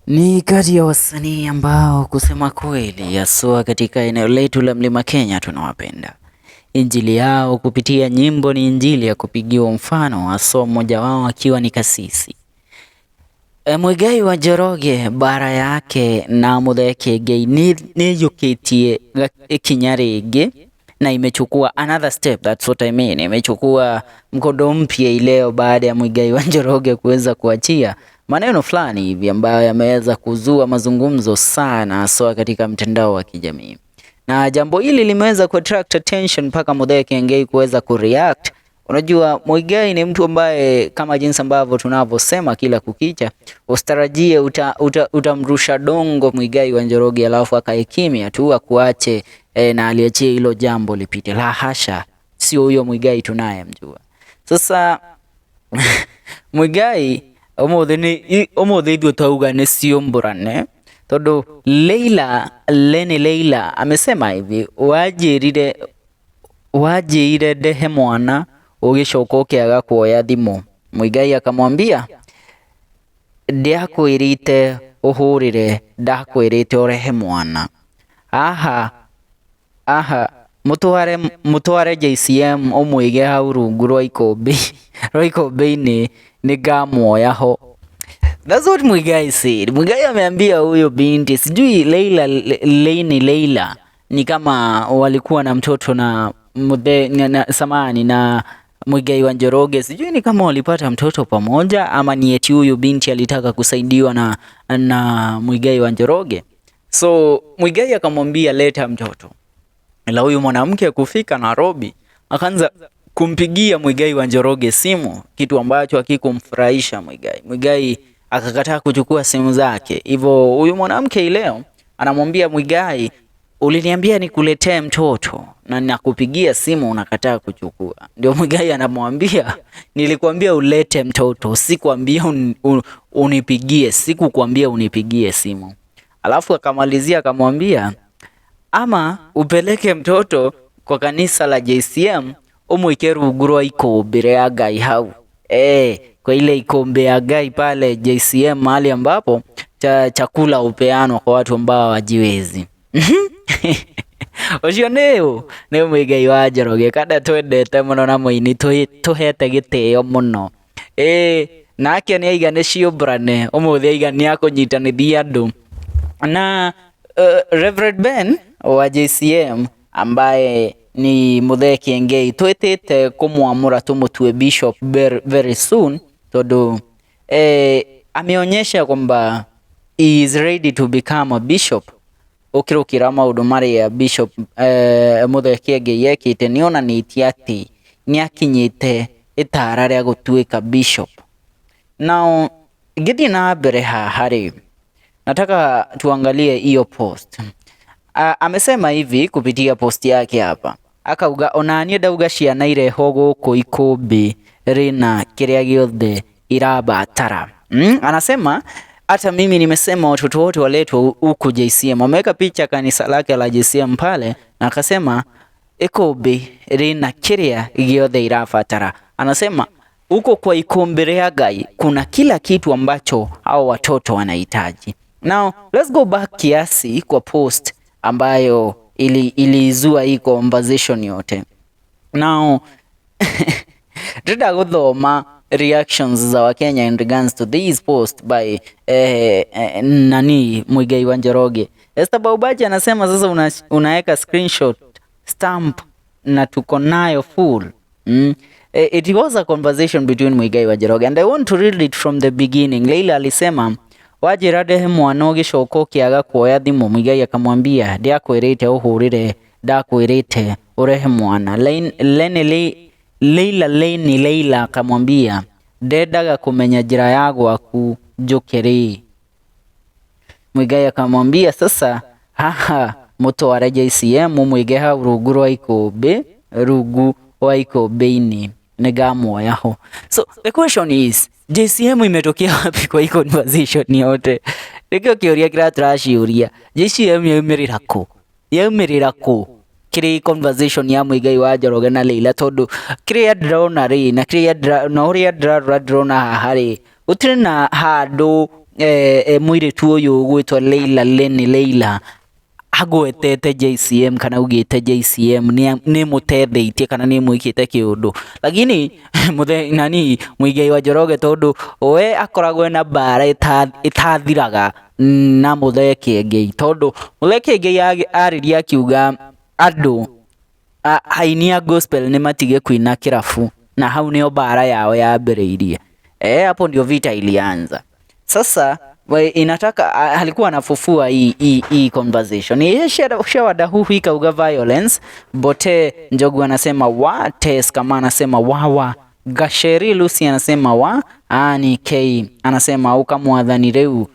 Ni kati ya wasanii ambao kusema kweli haswa katika eneo letu la Mlima Kenya tunawapenda. Injili yao kupitia nyimbo ni injili ya kupigiwa mfano, haswa mmoja wao akiwa ni kasisi. Muigai wa Njoroge bara yake na Muthee Kiengei nĩĩiyũkĩtie ikinya rĩngĩ na imechukua another step, that's what I mean. Imechukua mkondo mpya ileo baada ya Muigai wa Njoroge kuweza kuachia maneno fulani hivi ambayo yameweza kuzua mazungumzo sana haswa katika mtandao wa kijamii, na jambo hili limeweza kuattract attention mpaka Muthee Kiengei kuweza kureact. Unajua, Muigai ni mtu ambaye kama jinsi ambavyo tunavyosema kila kukicha, usitarajie utamrusha dongo Muigai wa Njoroge alafu akae kimya tu akuache na aliachie hilo jambo lipite. La hasha, sio huyo Muigai tunayemjua. Sasa Muigai umuthi ni umuthi ithuĩ twauga nĩ ciũmbũrane tondu Leila Leni Leila amesema hivi, wanjĩrire ndehe mwana ũgĩcoka ũkĩaga kuoya thimũ. Muigai akamwambia, ndiakwĩrĩte ũhũrĩre, ndakwĩrĩte ũrehe mwana. Aha aha, mũtware mũtware JCM ũmũige hau rungu rwa ikũmbĩ rwa ikũmbĩ-inĩ, nĩngamuoya ho. That's what Muigai said. Muigai ameambia huyo binti, sijui Leila Leini Leila ni kama walikuwa na mtoto na Muthe, na, samani na Muigai wa Njoroge, sijui ni kama walipata mtoto pamoja ama ni eti huyu binti alitaka kusaidiwa na Muigai wa Njoroge. So Muigai akamwambia leta mtoto, ila huyu mwanamke kufika Nairobi akaanza kumpigia Muigai wa Njoroge simu, kitu ambacho hakikumfurahisha Muigai. Muigai akakataa kuchukua simu zake. Hivyo huyu mwanamke leo anamwambia Muigai, uliniambia nikuletee mtoto na nakupigia simu unakataa kuchukua. Ndio Muigai anamwambia, nilikuambia ulete mtoto, sikuambia unipigie, sikukwambia unipigie simu. Alafu akamalizia akamwambia, ama upeleke mtoto kwa kanisa la JCM umwike rungu rwa ikũmbĩ rĩa Ngai hau, kwa ile ikombe ya Ngai pale JCM, mahali ambapo chakula hupeanwa kwa watu ambao hawajiwezi. Ũcio nĩ ũ? Nĩ Muigai wa Njoroge kada twendete mũno na mũini tũhete gĩtĩo mũno. Ĩĩ nake nĩ aiga nĩ ciũmbrane ũmũthĩ, aiga nĩ akũnyitanithia andũ na Reverend Ben wa JCM ambaye ni Muthee Kiengei twĩtĩte kũmwamũra tũmũtue bishop very soon tondu ameonyesha kwamba he is ready to become a bishop, ũkĩrũkĩra maũndũ marĩa Bishop Muthee Kiengei ekĩte, nĩ onanĩtie atĩ nĩ akinyĩte itara rĩa gũtuĩka bishop. Now ngĩthiĩ na mbere haha rĩ, nataka tuangalie hiyo post. Amesema hivi kupitia post yake hapa, akauga, onaniĩ ndauga ciana irehwo gũkũ ikũmbĩ rĩna kĩrĩa gĩothe irabatara. Anasema hata mimi nimesema watoto wote waletwe huku JCM. Ameweka picha kanisa lake la JCM pale na akasema ikũmbĩ rĩna kĩrĩa gĩothe irabatara. Anasema huko kwa ikũmbĩ rĩa Ngai kuna kila kitu ambacho hao watoto wanahitaji. Now let's go back kiasi kwa post ambayo ilizua hii conversation yote. Now ndĩrenda gũthoma reactions za Wakenya in regards to this post by nani, Muigai wa Njoroge. Esther Baubaji anasema sasa unaweka screenshot stamp na tuko nayo full. It was a conversation between Muigai wa Njoroge and I want to read it from the beginning. Leila alisema, wanjĩra ndehe mwana ũgĩcoka ũkĩaga kuoya thimũ. Muigai akamwambia, ndiakwĩrĩte ũhũrĩre, ndakwĩrĩte ũrehe mwana. Leila Leni Leila akamwambia, ndendaga kũmenya njĩra ya gwaku njũke rĩ. Muigai akamwambia, sasa haha mũtware JCM mũige hau rungu rwa ikũmbĩ, rungu wa ikũmbĩ-inĩ, nĩngamuoya ho. So the question is, JCM imetokea wapi kwa hii conversation yote? Nĩkĩo kĩũria kĩrĩa tũraciũria. JCM yaumĩrĩra kũ? Yaumĩrĩra kũ kĩrĩ conversation ya Muigai wa Njoroge na Leila? Tondũ kĩrĩa ndĩrona rĩ, na kĩrĩa na ũrĩa ndĩrarora ndĩrona haha rĩ, gũtirĩ na handũ Mũirĩtu ũyũ ũgwĩtwo Leila Lenny Leila agwetete JCM kana augĩte JCM nĩ ĩmũteithĩtie kana nĩ ĩmwĩkĩte kĩũndũ, lakini mũthe nani Muigai wa Njoroge tondũ we akoragwo ena mbara ĩtathiraga na Muthee Kiengei, tondũ Muthee Kiengei aririe akiuga andũ aini a gospel nĩ matige kuina kĩrabu, na hau nĩho mbara yao yambĩrĩirie. Hapo ndio vita ilianza. Sasa we, inataka alikuwa anafufua hii conversation. Yeye shawadahuhu ikauga violence. Bote Njogu anasema wa Tes kama anasema wawa. Gasheri Lucy anasema wa Ani K anasema ukamwathani rĩu.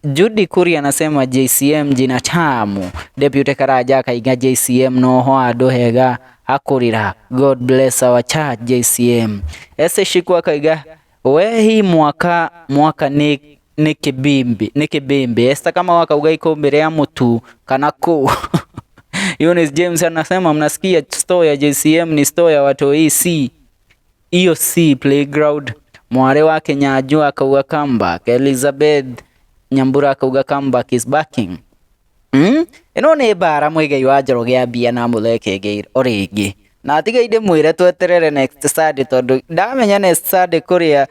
Judy Kuri anasema JCM jina tamu. Deputy Karanja akaiga JCM noho handũ hega hakurira. God bless our church JCM. Ese Shiku akaiga we hii mwaka mwaka nĩ kĩbimbi nĩ kĩbimbi. Esther kama wakauga ikombe rĩa mũtu kana kũ. Eunice James anasema mnasikia store ya JCM ni store ya watoi si hiyo si playground. Mware wa Kenyanjua akauga comeback. Elizabeth Nyambura akauga comeback is backing. Ĩno nĩ mbara Muigai wa Njoroge ambia na Muthee Kiengei o rĩngĩ. Na tigai ndĩmwĩre tweterere next Sunday tondũ ndamenya next Sunday kũrĩa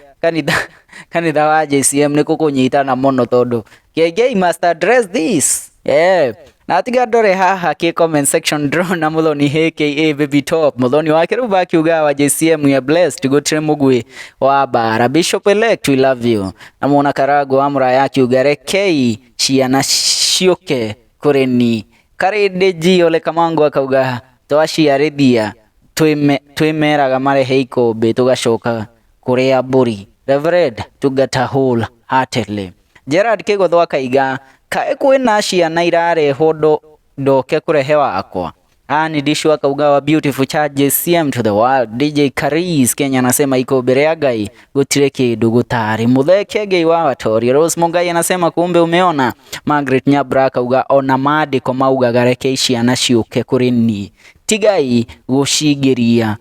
kanitha wa JCM nĩ kũkũnyitana mũno tondũ Kiengei must address this. Yeah. Na tiga ndore haha kĩ comment section ndĩrona Muthoni aka Baby Top Muthoni wa Kĩrumba akiuga wa JCM we are blessed gũtirĩ mũgwĩ wa mbara. Bishop elect we love you. Na mwona Karago wa Mũraya akiuga rekei ciana ciũke kũrĩ ni. Karĩndĩ G Ole Kamangu akauga twaciarithia twĩmeraga marehe ikũmbĩ tũgacoka kũrĩa mbũri. Reverend tungata wholeheartedly. Gerard Kĩgotho akaiga kaĩ kwĩna ciana irarehwo ndoke kũrehe wakwa. Annie Dishu akauga wa beautiful church JCM to the world. DJ Karis Kenya anasema iko mbere ya Ngai gũtirĩ kĩndũ gũtarĩ. Muthee Kiengei wa Watoria. Rose Mungai anasema kumbe umeona. Margaret Nyabra akauga ona maandĩko maugaga reke ciana ciũke kũrĩ niĩ. Tigai gũcingĩria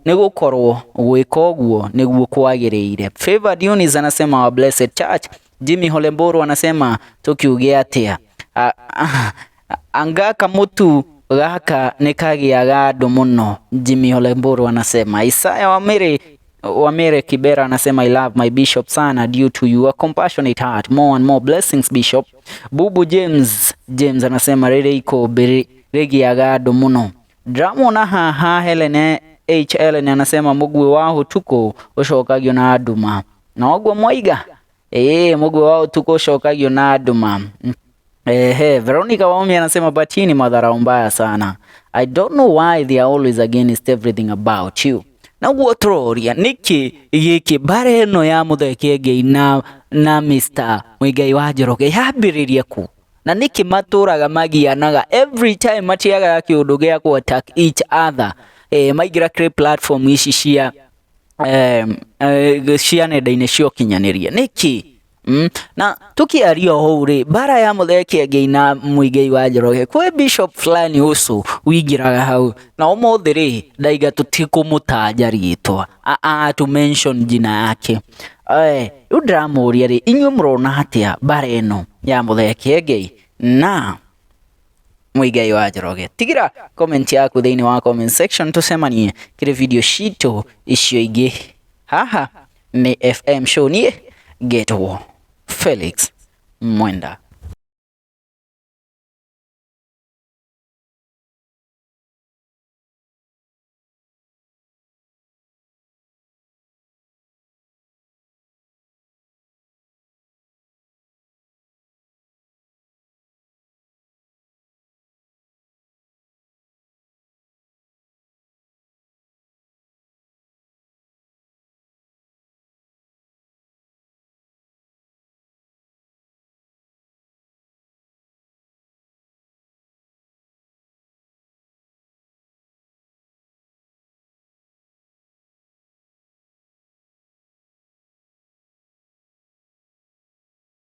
nĩgũkorwo gwĩka ũguo nĩguo kwagĩrĩire. Favor Dionis anasema wa blessed church. Jimmy Holemboro anasema tukiuge atĩa. Anga kamutu gaka nĩkagĩaga andũ mũno. Jimmy Holemboro anasema. Isaya Wamere Kibera anasema I love my bishop sana due to your compassionate heart. More and more blessings bishop. Bubu James anasema rĩrĩ ikũmbĩ rĩgĩaga andũ mũno. Ndĩramwona haha Helen H Helen anasema mũguĩ wa ũtukũ ũcokagio na nduma. Na ũguo mwaiga? Ĩĩ mũguĩ wa ũtukũ ũcokagio na nduma. Ehe, Veronica Waumi anasema but hii ni madharau mbaya sana. I don't know why they are always against everything about you. Na ũguo tũroria nĩkĩ gĩkĩ mbara ĩno ya Muthee Kiengei na Mr. Muigai wa Njoroge yambĩrĩria kũ? Na nĩkĩ matũraga magianaga every time matiagaga kĩũndũ gĩa kũ attack each other. Maingĩra kĩrĩ platform ici cia cia nenda-inĩ cia ũkinyanĩria nĩkĩ? Na tukiaria ũũ rĩ, mbara ya Muthee Kiengei na Muigai wa Njoroge kwĩ bishop fulani ũcio wĩingĩraga hau na ũmũthĩ rĩ ndaiga tũtikũmũtaja rĩtwa to mention jina yake. Rĩu ndĩramũria rĩ, inyuĩ mũrona atĩa mbara ĩno ya Muthee Kiengei na Muigai wa Njoroge? Tigira comment yaku thĩinĩ wa comment section tũcemanie kĩrĩ video citũ icio ingĩ. Haha nĩ FM Show, niĩ ngetwo Felix Mwenda.